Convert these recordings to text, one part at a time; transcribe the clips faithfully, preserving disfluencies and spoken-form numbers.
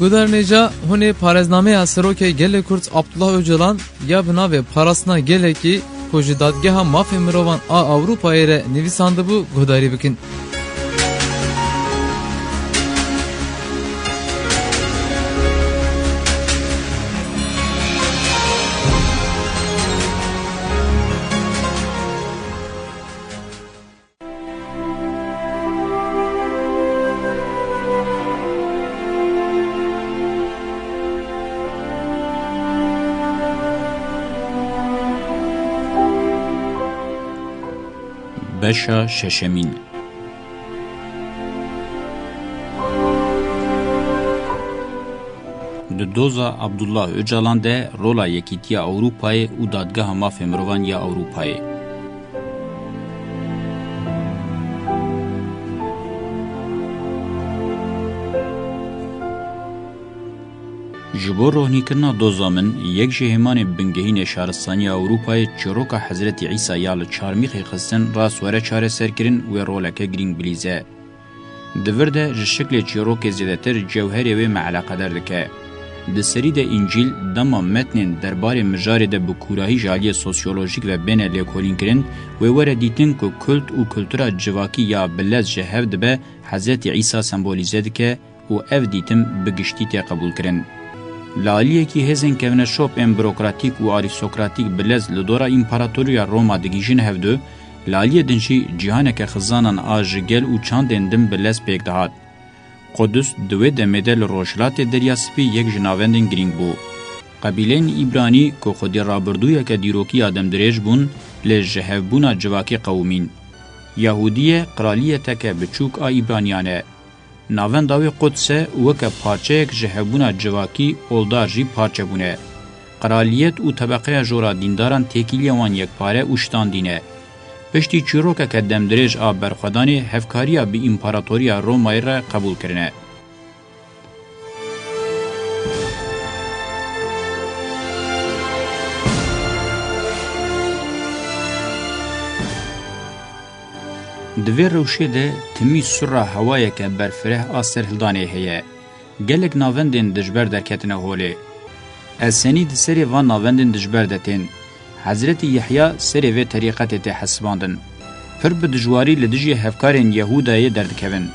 Guhdarên hêja, hûn ê parêznameya Serokê Gelê Kurd Abdullah Ocalan ya bi navê Parastina Gelekî ku ji Dadgeha Mafê Mirovan a Ewropayê re nivîsandibû guhdarî bikin. Beşa şeşemîn. Di doza Abdullah Ocalan de rola Yekîtiya Ewropayê û Dadgeha Mafê Mirovan ya Ewropayê. Ji bo rohnîkirina doza min, yek ji hêmanên bingehîn ê şaristaniya Ewropayê çîroka Hezretî Îsa ya li çarmîxê xistin rast were çareserkirin, wê roleke girîng bilîze. Di vir de ji şiklê çîrokê zêdetir cewherê wê me eleqedar dike. Di serî de Încîl dema metnên derbarê mijarê de bi kûrahî ji aliyê sosyolojîk ve bêne lêkolînkirin, wê were dîtin ku kult û kultura civakî ya bi lez ji hev dibe, Hezretî Îsa sembolîze dike û ev dîtim bi giştî tê qebûlkirin. Li aliyekî hêzên kevneşop ên burokratîk û arîstokratîk bi lez li dora Împaratoriya Roma digihîjin hevdu, li aliyê din jî cîhaneke xizanan a ji gel û çandên din bi lez pêk dihat. Qudus di wê demê de li Rojhilatê Derya Spî yek ji navendên girîng bû. Qebîleyên Îbranî ku xwedî rabirdûyeke dîrokî ya demdirêj bûn, lê ji hevbûna civakî qewimîn. Yahûdiye qraliyeteke biçûk a Îbraniyan e. Navenda wê Quds e û weke parçeyek ji hevbûna civakî oldar jî parçe bûne. Qraliyet û tebeqeya jora dîndaran têkiliya wan yekpare û şitandî ne. Piştî çîrokeke demdirêj a berxwedanê hevkariya bi Împaratoriya Romayê re qebûl kirine. Di vê rewşê de timî sura hewayeke berfireh a serhildanê heye. Gelek navendên dijber derketine holê. Esenî di serê van navendên dijber de tên. Hezretî Yehya serê vê terîqetê tê hesibandin. Pir bi dijwarî li dijî hevkarên Yehûdayê derdikevin.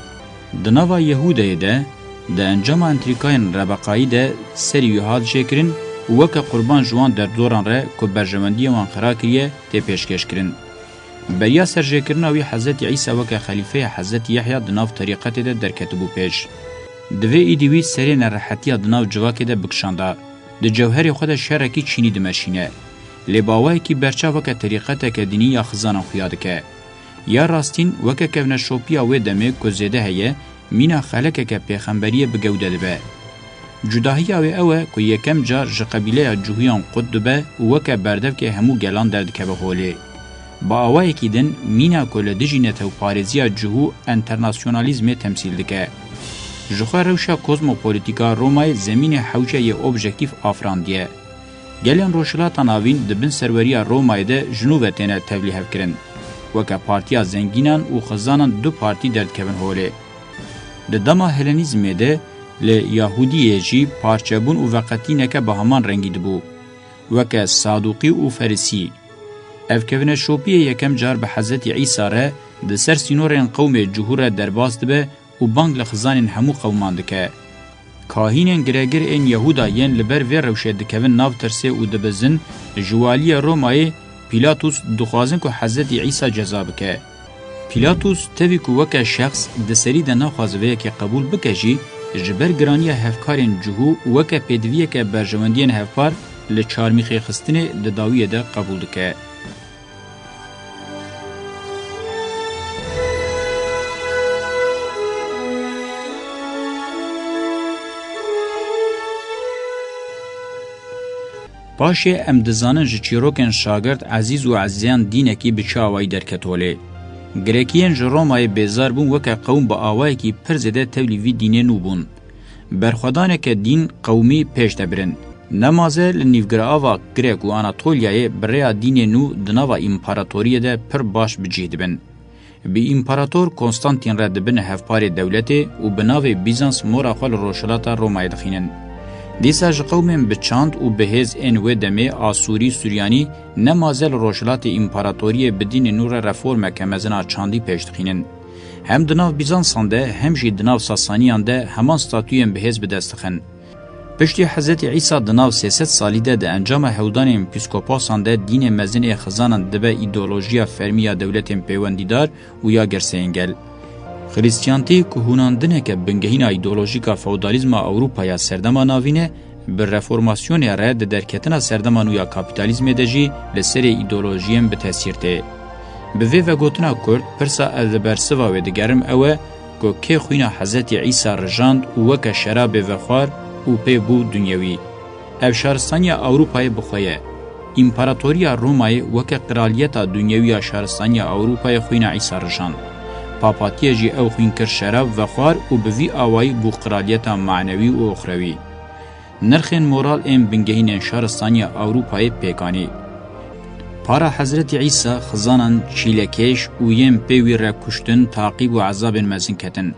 Di nava Yehûdayê de, di encama entrîkayên Rebeqayî de serî wî hat jêkirin û weke qurban ji wan derdoran re ku berjewendiyê wan xira kiriye, tê pêşkêşkirin. Beriya serjêkirina wî Hezretî Îsa weke xelîfeya Hezretî Yehya di nav terîqetê de derketibû pêş. Divê îdî wî serê nerehetiya di nav civakê de bikişanda. Di cewherê xwe de şerekî çînî dimeşîne. Lê bi awayekî berçav weke terîqeteke dînî ya xizanan xuya dike. Ya rastîn, weke kevneşopiya wê demê ku zêde heye, mîna xelekeke pêxemberiyê bi gewde dibe. Cudahiya wê ew e ku yekem car ji qebîleya Cihûyan qut dibe û weke berdevkê hemû gelan derdikeve holê. Bi awayekî din, mîna ku li dijî netewparêziya cihû enternasyonalîzmê temsîl dike. Jixwe rewşa kozmopolîtîka Romayê zemînê hewce yê objektîf afirandiye. Gelên Rojhilata Navîn di bin serweriya Romayê de ji nû ve têne tevlîhevkirin. Weke partiya zengînan û xizanan du partî derdikevin holê. Di dema Helenîzmê de li Yahûdiyê jî parçebûn û veqetîneke bi heman rengî dibû, weke Sadûqî û Ferisî. Ev kevneşopiyê yekem car bi Hezretî Îsa re di ser sînorên qewmê cihû re derbas dibe û bang li xizanên hemû qewman dike. Kahînên giregir ên Yehûda yên li ber vê rewşê dikevin nav tirsê û dibizin, ji waliyê Romayê Pîlatus dixwazin ku Hezretî Îsa ceza bike. Pîlatus tevî ku weke şexs di serî de naxwaze vê yekê qebûl bike jî, ji ber giraniya hevkarên cihû û weke pêdiviyeke berjewendiyên hevpar li çarmîxê xistinê di dawiyê de qebûl dike. Paşê em dizanin ji çîrokên şagirt ezîz û ezîzeyan dînekî bi çi awayî derket holê. Grekiyên ji Romayê bêzar bûn, weke qewm bi awayekî pir zêde tevlî vî dînê nû bûn. Berxwedaneke dîn qewmî pêş de birin. Nemaze li nîvgirava Grek û Anatolyayê bi rêya dînê nû di nava împaratoriyê de pir baş bi cih dibin. Bi Împarator Konstantîn re dibin hevparê dewletê û bi navê Bîzans mora xwe li Rojhilata Romayê dixînin. Dîsa ji qewmên bi çand û bi hêz ên wê demê Asûrî, Suryanî, ne maze li Rojhilatê împaratoriyê bi dînê nû re reformeke mezin a çandî pêş dixînin. Hem di nav Bîzansan de hem jî di nav Sasaniyan de heman statuyên bi hêz bi dest dixin. Piştî Hezretî Îsa di nav sê sed salî de di encama hewldanên pîskoposan de dînê mezin ê xizanan dibe îdeolojiya fermî ya dewletên pêwendîdar û ya girseyên gel. Xrîstiyantî ku hûnandineke bingehîn a îdeolojîk a feodalîzma Ewropaya serdema navîn e, bi reformasyonê re di derketina serdema nû ya kapîtalîzmê de jî li serê îdeolojiyên bi tesîr tê. Bi vê vegotina kurt, pirsa ez li bersiva wê digerim ew e ku kê xwîna Hezretî Îsa rijand û weke şerabê vexwar û pê bû dinyewî. Ev şaristaniya Ewropayê bi xwe ye. Împaratoriya Romayê weke qiraliyeta dinyewî ya şaristaniya Ewropayê xwîna Îsa rijand. Papatiyê jî ew xwîn kir şerab vexwar û bi vî awayî bû qiraliyeta manewî û oxrewî. Nirxên moral ên bingehînên şaristaniya Ewropayê pêk anî. Para Hezretî Îsa, xizanan çîlekêş û yên pê wî re kuştin, taqîb û ezabên mezin ketin.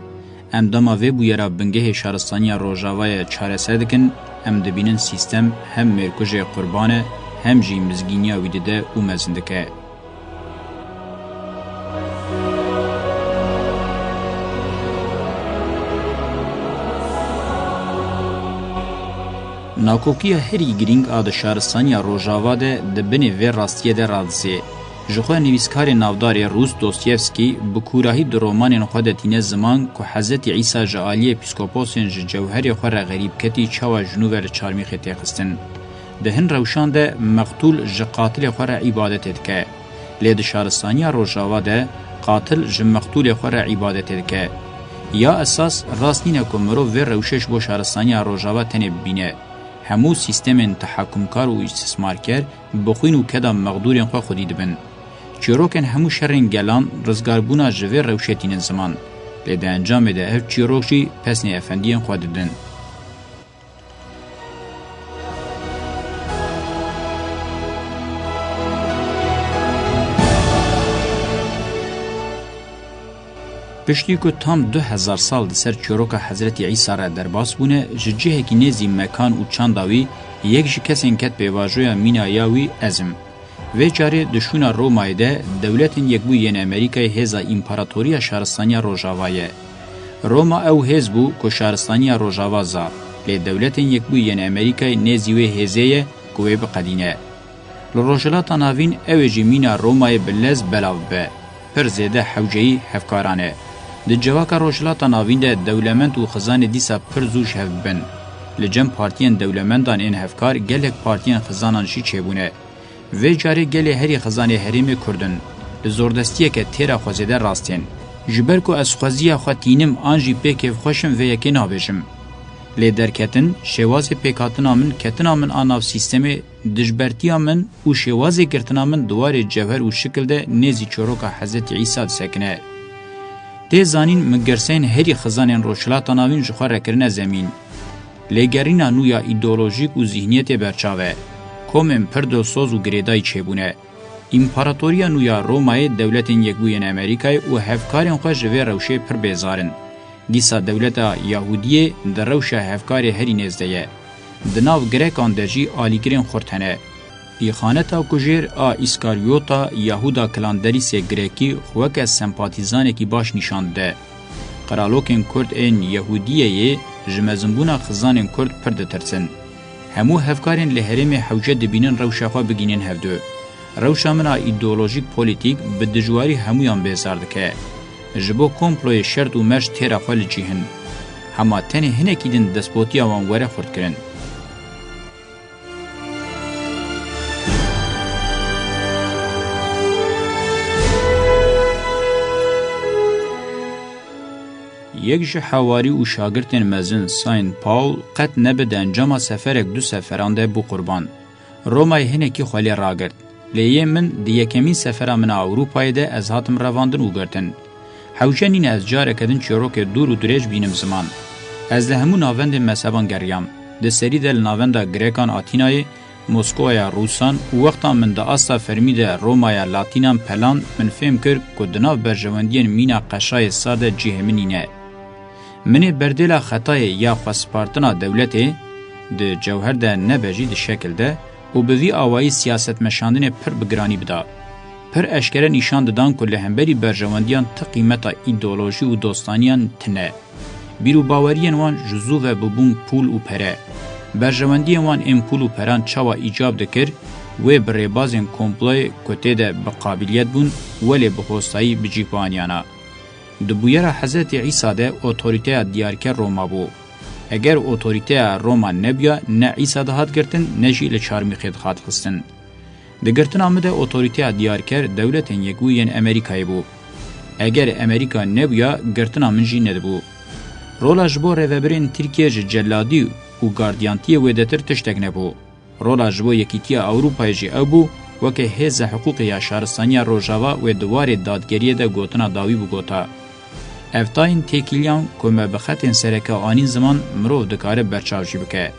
Em dema vê bûyera bingehê şaristaniya Rojavayê çareser dikin, em dibînin sîstem hem mêrkujê qurban e, hem jî mizgîniya wî dide û mezin dike. Nakokiya herî girîng a di şaristaniya Rojava de di binê vê rastiyê de radizê. Ji xwe nivîskarê navdarê Rûs Dostoyevskî bi kûrahî di romanên xwe de tîne ziman ku Hezretî Îsa ji aliyê pîskoposên ji cewherê xwe re xerîb ketî çawa ji nû ve li çarmîxê tê xistin. Di hin rewşan de meqtûl ji qatilê xwe re îbadetê dike. Lê di şaristaniya Rojava de qatil ji meqtûlê xwe re îbadetê dike. Ya esas rast nîne ku mirov vê rewşê ji bo şaristaniya Rojava tenê bibîne. Hemû sîstemên tehakumkar û îstismarker bi xwîn û keda mexdûrên xwe xwedî dibin. Çîrokên hemû şerên gelan rizgarbûna ji vê rewşê tînin ziman. Lê di encamê de ev çîrok jî pesnê efendiyên xwe didin. Piştî ku tam du hezar sal di ser çîroka Hezretî Îsa re derbas bûne, ji cihekî nêzî mekan û çanda wî yek ji kesên ket pêvajoya mîna ya wî ez im. Vê carê di şûna Romayê de Dewletên Yekbûyî yên Amerîkayê hêza împaratoriya şaristaniya Rojava ye. Roma ew hêz bû ku şaristaniya Rojava za, lê Dewletên Yekbûyî yên Amerîkayê nêzî wê hêzê ye ku wê biqedîne. Li Rojhilata Navîn ew ê jî mîna Romayê bi lez belav bibe. Pir zêde hewceyî hevkaran e. Di civaka Rojhilata Navîn de dewlemend û xizanê dîsa pir zû ji hev dibin. Li cem partiyên dewlemendan ên hevkar gelek partiyên xizanan jî çêbûne. Vê carê gelê herî xizanê herêmê Kurd in. Li zordestiyeke têra xwe zêde rast tên. Ji ber ku ez xweziya xwe tînim an jî pê kêfxweş im vê yekê nabêjim. Lê derketin, şêwazê pêkhatina min, ketina min a nav sîstemê, dijbertiya min û şêwazê girtina min di warê cewher û şikil de nêzî çîroka Hezretî Îsa disekine. Tê zanîn min girseyên herî xizanên Rojhilata Navîn ji xwe re kirine zemîn. Lêgerîna nû ya îdeolojîk û zîhniyetê berçav e. Komên pir dilsoz û girêdayî çêbûne. Împaratoriya nû ya Romayê, Dewletên Yekbûyî yên Amerîkayê û hevkarên xwe ji vê rewşê pir bêzar in. Dîsa dewleta Yahûdiyê di rewşa hevkarê herî nêz de ye. Di nav Grekan de jî alîgirên xurt hene. Îxaneta kujêr a Îskaryota Yahûda Kilanderîsê Grekî xwe weke sempatîzanekî baş nîşan dide. Qiralokên Kurd ên Yehûdiyeyê ji mezinbûna xizanên Kurd pir ditirsin. Hemû hevkarên li herêmê hewce dibînin rewşa xwe bigihînin hevdu. Rewşa min a îdeolojîk-polîtîk bi dijwarî hemûyan bêzar dike. Ji bo komployê şert û merc têra xwe li cî hin. Hema tenê hinekî din despotiya wan were xurtkirin. Yek ji hewarî û şagirtên mezin Saint Paul qet nebe di encama seferek du seferan de bû qurban. Romayê hinekî xwe lê ragirt. Lê yê min di yekemîn sefera min a Ewropayê de ez hatim revandin û girtin. Hewce nîne ez careke din çîrokê dûr û dirêj bînim ziman. Ez li hemû navendên mezheban geriyam. Di serî de li navenda Grekan Atînayê Moskowaya Rûsan û wexta min di asta fermî de Romaya Latînan peland, min fêm kir ku di nav berjewendiyên mîna qeşayê sar de cihê min nîne. Min ê berdêla xetayê ya xwespartina dewletê, di cewher de nebe jî di şekil de, û bi vî awayî siyasetmeşandinê pir bi giranî bida. Pir eşkere nîşan didan ku li hemberî berjewendiyan ti qîmeta îdeolojî û dostaniyan tine. Bîr û baweriyên wan ji zû ve bibûn pûl û pere. Berjewendiyên wan ên pûl û peran çawa îcab dikir, wê bi rêbazên komployê ku tê de bi qabiliyet bûn, welê bi hostayî bi cih bianiyana. Di bûyera Hezretî Îsa de otorîteya diyarker Roma bû. Eger otorîteya Roma nebûya, ne Îsa dihat girtin, ne jî li çarmîxê dihat xistin. Di girtina min de otorîteya diyarker dewletên Yekbûyî yên Amerîkayê bû. Eger Amerîka nebûya, girtina min jî nedibû. Rola ji bo rêvebirên Tirkiyê ji celadî û gardiyantiyê wêdetir tiştek nebû. Rola ji bo Yekîtiya Ewropayê jî ew bû, weke hêza hiqûqê ya şaristaniya Rojava wê di warê dadgeriyê de gotina dawî bigota. Ev tayên têkiliyan ku me bi xetên sereke anîn ziman, mirov dikare berçav jî bike.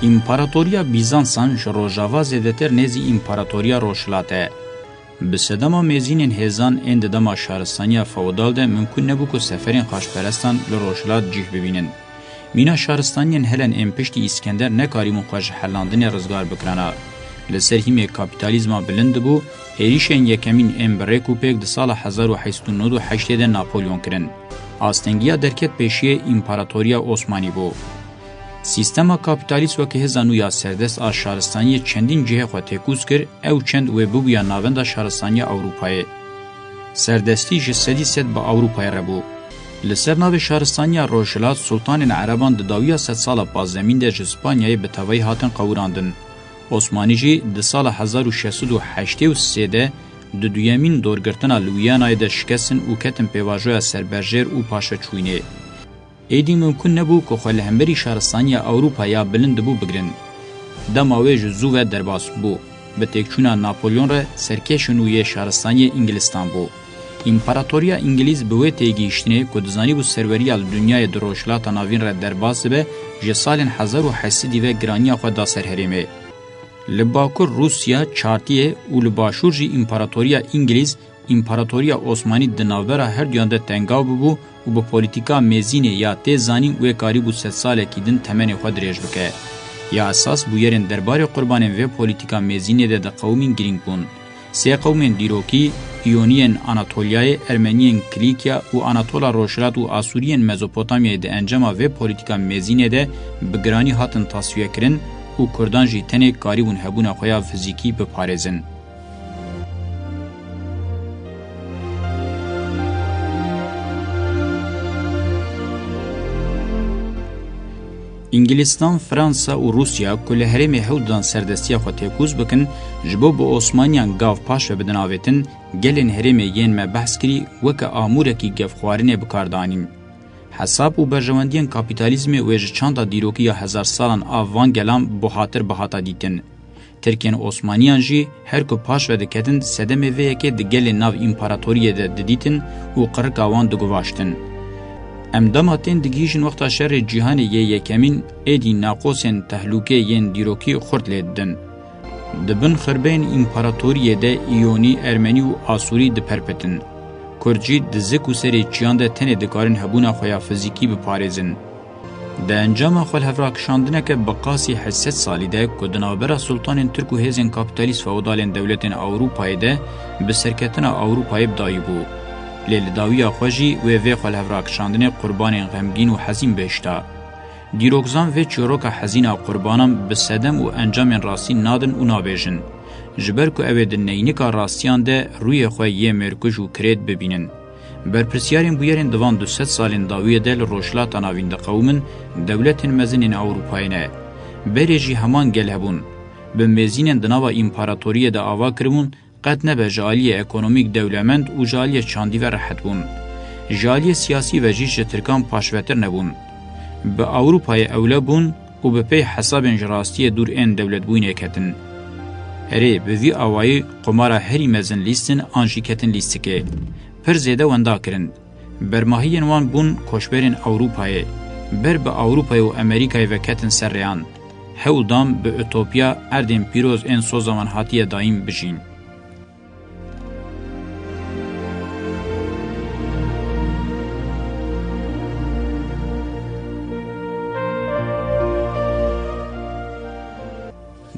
Împaratoriya Bîzansan ji Rojava zêdetir nêzî Împaratoriya Rojhilat e. Bi sedema mêzînên hêzan ên di dema şaristaniya feodal de mimkûn nebû ku seferên xaçperestan li Rojhilat cih bibînin. Mîna şaristaniyên Helen ên piştî Îskender nekarîbûn xwe ji helandinê rizgar bikirana. Li ser hîmê kapîtalîzma bilind dibû, êrîşên yekemîn ên bi rêk û pêk di sala hezar û heşt sed û nod û heştê de Napolyon kirin. Astengiya derket pêşiyê Împaratoriya Osmanî bû. Sîstema kapîtalîst weke hêza nû ya serdest a şaristaniyê çendîn cihê xwe têkûz kir, ew çend wê bibûya navenda şaristaniya Ewropayê. Serdestî ji sedî sed bi Ewropayê re bû. Li ser navê şaristaniya Rojhilat, sultanên Ereban di dawiya sedsala pazdemîn de ji Spanyayê bi tevayî hatin qewirandin. Osmanî jî di sala hezar û şeş sed û heştê û sê de di duyemîn dorgirtina li Wiyanayê de şikestin û ketin pêvajoya serberjêr û paşve çûyînê. Êdî mimkûn nebû ku xwe li hemberî şaristaniya Ewropa ya bilind dibû bigirin. Dema wê ji zû ve derbas bû. Bi têkçûna Napolyon re serkêşên û yê şaristaniyê Îngilistan bû. Împaratoriya Îngilîz bi wê têgihiştinê ku dizanîbû serweriya li dinyayê di Rojhilata Navîn re derbas dibe, ji salên hezar û heşt sedî ve giraniya xwe da ser herêmê. Li bakur Rûsya, Çartiyê û li başûr jî Împaratoriya Îngilîz, Împaratoriya Osmanî di navbera herduyan de tengav bûbû û bi polîtîka mêzînê ya tê zanîn wê karîbû sedsalekî din temenê xwe dirêj bike. Ya esas bûyerên derbarê qurbanên vê polîtîka mêzînê de diqewimîn girîng bûn. Sê qewmên dîrokî, Îyoniyên Anatolyayê, Ermeniyên Kilîkya û Anatola Rojhilat û Asûriyên Mezopotamyayê di encama vê polîtîka mêzînê de bi giranî hatin tasfiyekirin û Kurdan jî tenê karîbûn hebûna xwe ya fizîkî biparêzin. Îngilîstan, Fransa û Rûsya ku li herêmê hewl didan serdestiya xwe têkûz bikin, ji bo bi Osmaniyan gav paş ve bidin avêtin, gelên herêmê yên me behs kirî weke amûrekî gefxwarinê bi kar danîn. Hesab û berjewendiyên kapîtalîzmê wê ji çanda dîrokî ya hezar salan a van gelan buhatir bihata dîtin. Tirkên Osmaniyan jî her ku paş ve diketin, sedemê vê yekê di gelên nav împaratoriyê de didîtin û qirika wan diguvaştin. Em dema tên digihîjin wexta şerê cîhanê yê yekemîn, êdî naqosên tehlûkê yên dîrokî xurt lê didin. Di bin xirbeyên împaratoriyê de Îyonî, Ermenî û Asûrî diperpitin. Kurd jî di zik û serê çiyan de tenê dikarin hebûna xwe ya fizîkî biparêzin. Di encama xwelhevrakişandineke bi qasî heşt sed salî de ku di navbera sultanên Tirk û hêzên kapîtalîst feodalên dewletên Ewropayê de bi serketina Ewropayê bi dawî bû. Lê li dawiya xwe jî wê vê xwelhevrakişandinê qurbanên xemgîn û hezîn bihişta. Dîrokzan vê çîroka hezîn a qurbanan bi sedem û encamên rastî nadin û nabêjin. Ji ber ku ew ê di neynika rastiyan de rûyê xwe yê mêrkuj û kirêt bibînin. Berpirsiyarên bûyerên di van du sed salên dawiyê de li Rojhilata Navîn diqewimin, dewletên mezin ên Ewropayê ne. Berê jî heman gel hebûn. Bi mêzînên di nava împaratoriyê de ava kiribûn, qet nebe ji aliyê ekonomîk dewlemend û ji aliyê çandî ve rehet bûn. Ji aliyê siyasî ve jî ji Tirkan paşvetir nebûn. Bi Ewropayê ewle bûn û bi pey hesabên ji rastiyê dûr ên dewletbûyînê ketin. Erê, bi vî awayî qomara herî mezin lîstin an jî ketin lîstikê. Pir zêde wenda kirin. Bermahiyên wan bûn koçberên Ewropayê. Ber bi Ewropayê û Amerîkayê ve ketin ser rêyan. Hewl dan bi utopya erdên pîroz ên soza wan hatiye dayîn bijîn.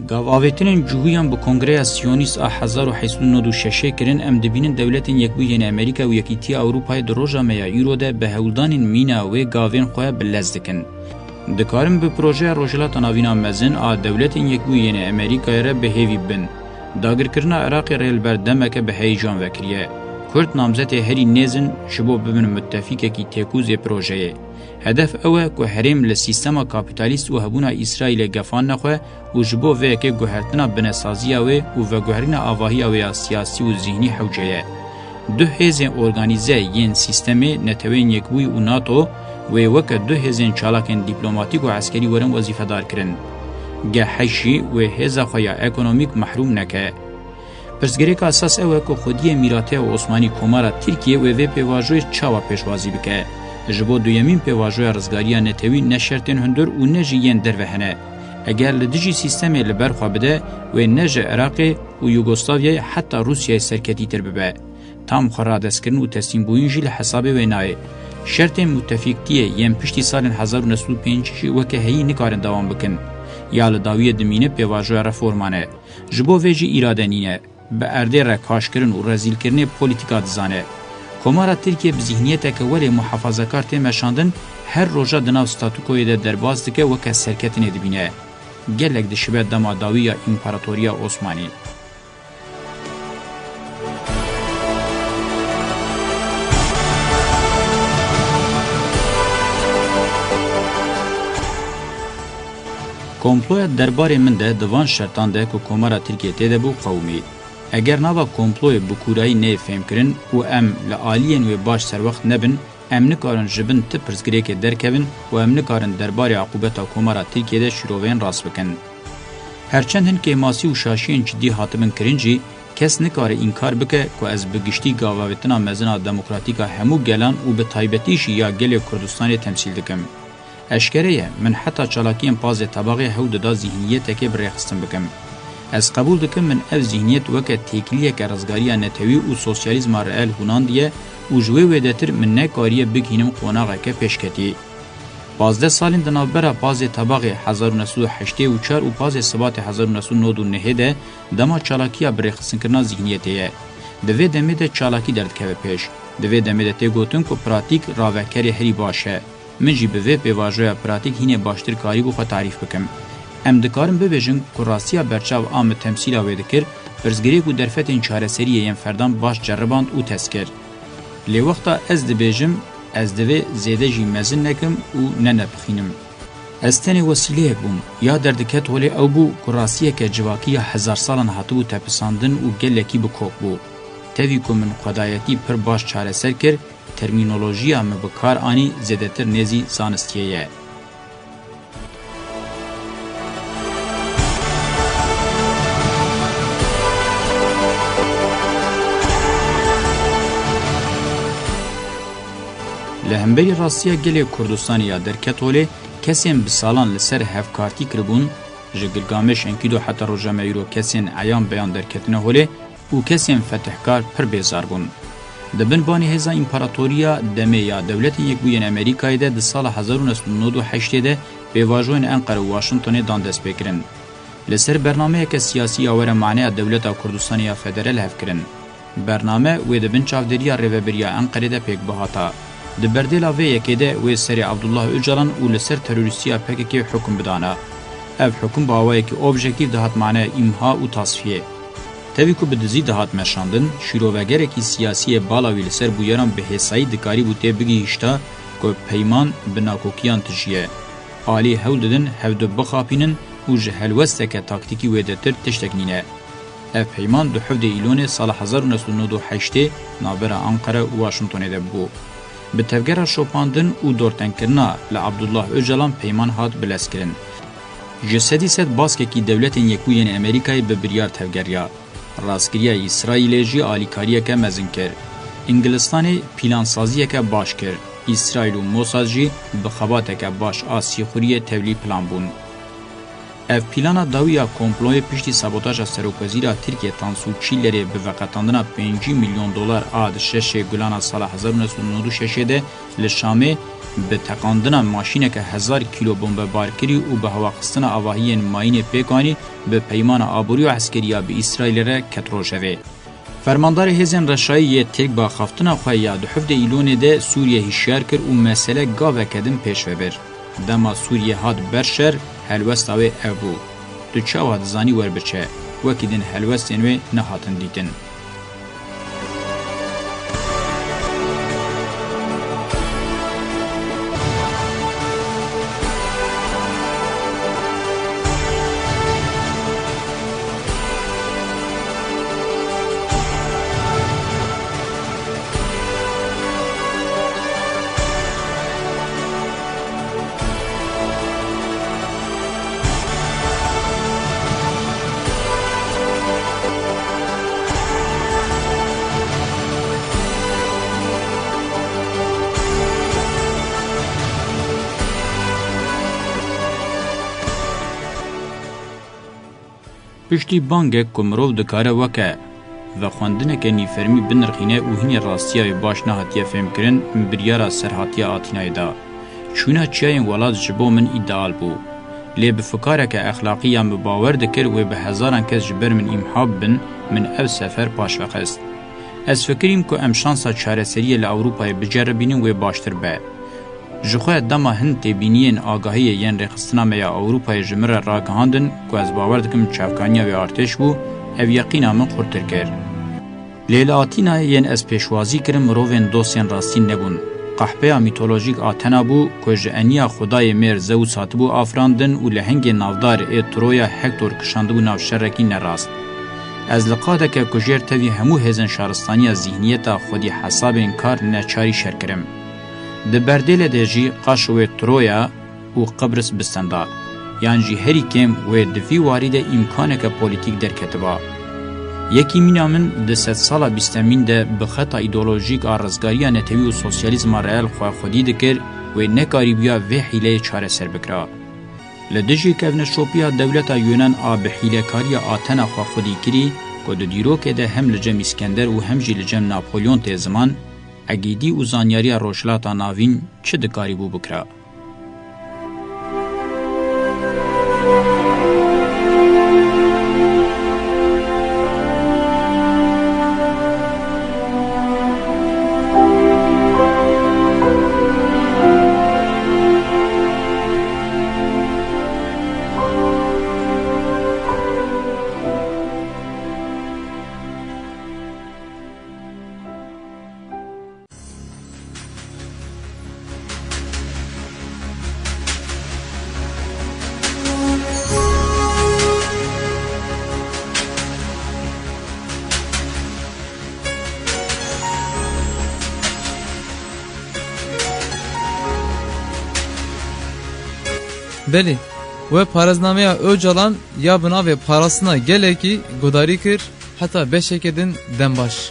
Gav avêtinên cihûyan bi Kongreya Siyonîst a hezar û heyt sed û nod û şeşê kirin, em dibînin Dewletên Yekbûyî yên Amerîka û Yekîtiya Ewropayê di roja me ya îro de bi hewldanên mîna wê gavên xwe bi lez dikin. Dikarin bi projeya Rojhilata Navîn a mezin a Dewletên Yekbûyî yên Amerîkayê re bi hêvî bin. Dagirkirina Iraqê rê li ber demeke bi heyecan vekiriye. Kurd namzetê herî nêz in ji bo bibin mutefîkekî têkûzê projeyê. Hedef ew e ku herêm li sîstema kapîtalîst û hebûna Îsraîlê gefan nexwe û ji bo vê yekê guhertina binesaziya wê û veguherîna avahiya wê ya siyasî û zîhnî hewce ye. Du hêzên organîze yên sîstemê, Neteweyên Yekbûyî û nato, wê weke du hêzên çalakên dîplomatîk û eskerî werin wezîfedar kirin. G heşt jî wê hêza xwe ya ekonomîk mehrûm neke. Pirsgirêka esas ew e ku xwediyê mîrateya Osmanî Komara Tirkiyê wê vê pêvajoyê çawa pêşwazî bike? Ji bo duyemîn pêvajoya rizgariya netewî ne şertên hundir û ne jî yên derve hene. Eger li dijî sîstemê li ber xwe bide, wê ne ji Iraqê û Yugoslavyayê heta Rûsyayê serketîtir bibe. Tam xwe radestkirin û teslîmbûyîn jî li hesabê wê nayê. Şertên mutefîktiyê yên piştî salên hezar û neh sed û pêncî jî weke heyî nikarin dewam bikin. Ya li dawiyê dimîne pêvajoya reforman e. Ji bo vê jî îrade nîne. Bi erdê re kaşkirin û rezîlkirinê polîtîka dizane. Komara Tirkiye bi zîhniyeteke welê muhafazekar tê meşandin, her roja di nav statûkoyê de derbas dike, weke serketinê dibîne. Gelek dişibe dema dawî ya Împaratoriya Osmanî. Komploya derbarê min de di van şertan de ku Komara Tirkiye tê de bû qewimî. Eger nava komployê bi kûrayî neyê fêmkirin û em li aliyên wê baş serwext nebin, em nikarin ji bin ti pirsgirêkê derkevin û em nikarin derbarê aqûbeta Komara Tirkiye de şîroveyên rast bikin. Herçend hin kêmasî û şaşiyên cidî hatibin kirin jî, kes nikare înkar bike ku ez bi giştî gavavêtina mezin a demokratîk a hemû gelan û bi taybetî jî ya gelê Kurdistanê temsîl dikim. Eşkere ye, min heta çalakiyên pazê Tebaxê hewl dida zîhniyetekê bi rêxistin bikim. Ez qebûl dikim min ev zîhniyet weke têkiliyeke rizgariya netewî û sosyalîzma reel hûnandiye û ji wê wêdetir min nekariye bigihînim qonaxeke pêşketî. Pazdeh salên di navbera pazê Tebaxê hezar û neh sed û heştê û çar û pazê Sibatê hezar û neh sed û nod û nehê de dema çalakiya bi rêxistinkirina zîhniyetê ye. Di vê demê de çalakî derdikeve pêş. Di vê demê de tê gotin ku pratîk ravekerê herî baş e. Min jî bi vê pêvajoya pratîk hînê baştir karîbû xwe tarîf bikim. Em dikarin bibêjin ku rastiya berçav a min temsîla wê dikir, pirsgirêk û derfetên çareseriyê yên ferdan baş ceriband û test kir. Lê wexta ez dibêjim, ez divê zêde jî mezin nekim û nenepixînim. Ez tenê wesîleyek bûm. Ya derdiket holê ew bû ku rastiyeke civakî ya hezar salan hatibû tepisandin û gelekî bi kok bû. Tevî ku min xwedayetî pir baş çareser kir, termînolojiya min bi kar anî zêdetir nêzî zanistiyê ye. Li hemberî rastiya gelê Kurdistanê ya derket holê, kesên bi salan li ser hevkartî kiribûn, ji Gilgameş Enkidu heta roja me îro kesên eyan beyan derketine holê, û kesên fetihkar pir bêzar bûn. Di bin banê hêza împaratoriya demê ya Dewletên Yekbûyên Amerîkayê de di sala hezar û neh sed û nod û heştê de pêvajoyên Enqere û Washingtonê dan destpêkirin. Li ser bernameyeke siyasî ya were maneya dewleta Kurdistanê ya federal hev kirin. Bername wê di bin çavdêriya rêvebiriya Enqerê de pêk bihata. Di berdêla vê yekê de wê serê Abdullah Ocalan û li ser terorîstiya P K K hukum bidana. Ev hukum bi awayekî objektîf dihat maneya îmha û tasfiyê. Tevî ku bi dizî dihat meşandin, şîrovegerekî siyasî yê bala wî li ser bûyeran bi hêsayî dikarîbû tê bigihîşta ku peyman bi nakokiyan tijî ye. Alî hewl didin hevdu bixapînin û ji helwesteke taktîkî wêdetir tiştek nîne. Ev peyman di hevdê Îlonê sala hezar û neh sed û nod û heştê navbera Anqere û Washingtonê de bû. Bi tevgera şopandin û dortengkirina li Abdullah Ocalan peyman hat bilezkirin. Ji sedî sed baskekî Dewletên Yekbû yên Amerîkayê bi biryar tevgeriya. Rastgiriya Îsraîlê jî alîkariyeke mezin kir. Îngilistanê pîlansaziyeke baş kir. Îsraîl û Mossad jî bi xebateke baş a sîxuriyê tevlî plan bûn. Ev plana dawî ya komployê piştî sabotaja serokwezîra Tirkiyê Tansu Çîlerê bi veqetandina pêncî milyon dolar a di şeşê Gulana sala hezar û neh sed û nod û şeşê de li Şamê bi teqandina maşîneke hezar kîlo bombebarkirî û bi hewaxistina avahiyên mayînê pêk anî, bi peymana aborî û eskerî ya bi Îsraîlê re ket rojevê. Fermandarê hêzên reşayî yê Tirk bi axaftina xwe ya di hevdeh Îlonê de Sûriye hişyar kir û mesele gaveke din pêş ve bir. Dema Sûriye hat ber şer, helwesta wê ev bû. Tu çawa dizanî werbiçe, wekî din helwestên wê nehatin dîtin. Piştî bangek ku mirov dikare weke vexwendineke nîfermî binirxîne û hinî rastiya wê baş nehatiye fêmkirin, biryara serhatiya Atînayê da. Çûna çiyayên welat ji bo min îdeal bû. Lê bi fikareke exlaqî ya min bawer dikir wê bi hezaran kes ji ber min îmha bibin, min ev sefer paş ve xist. Ez fikirîm ku em şansa çareseriyê li Ewropayê biceribînin wê baştir be. Ji xwe dema hin têbîniyên agahiyê yên rêxistina me ya Ewropayê ji min re ragihandin ku ez bawer dikim çavkaniya wê artêş bû, ev yeqîna min xurtir kir. Lê li Atînayê yên ez pêşwazî kirim mirovên dostên rastî nebûn. Qehpeya mîtolojîk Athena bû ku ji eniya xwedayê mêr Zeus hatibû afirandin û lehengê navdar ê Troya Hektor kişandibû nav şerekî nerast. Ez li qadeke ku jêr tevî hemû hêzên şaristaniya zîhniyeta xwedî hesabên kar neçarî şer kirim. Di berdêlê de jî qaşo wê Troya û Qibris bi stenda, yan jî herî kêm wê di vî warî de îmkaneke polîtîk derketiba. Yekî mîna min di sedsala bîstemîn de bi xeta îdeolojîk a rizgariya netewî û sosyalîzma reel xwe xwedî dikir, wê nekarîbûya vê hîleyê çareser bikira. Li dijî kevneşopiya dewleta Yunan a bi hîlekariya Athena xwe xwedî kirî, ku di dîrokê de hem li cem Îskender û hem jî li cem Napolyon tê ziman, egîdî û zanyariya Rojhilata Navîn çi dikarîbû bikira? Belê, we parêznameya Ocalan ya bi navê Parastina Gelekî gudarî kir, heta beşeke din dem baş.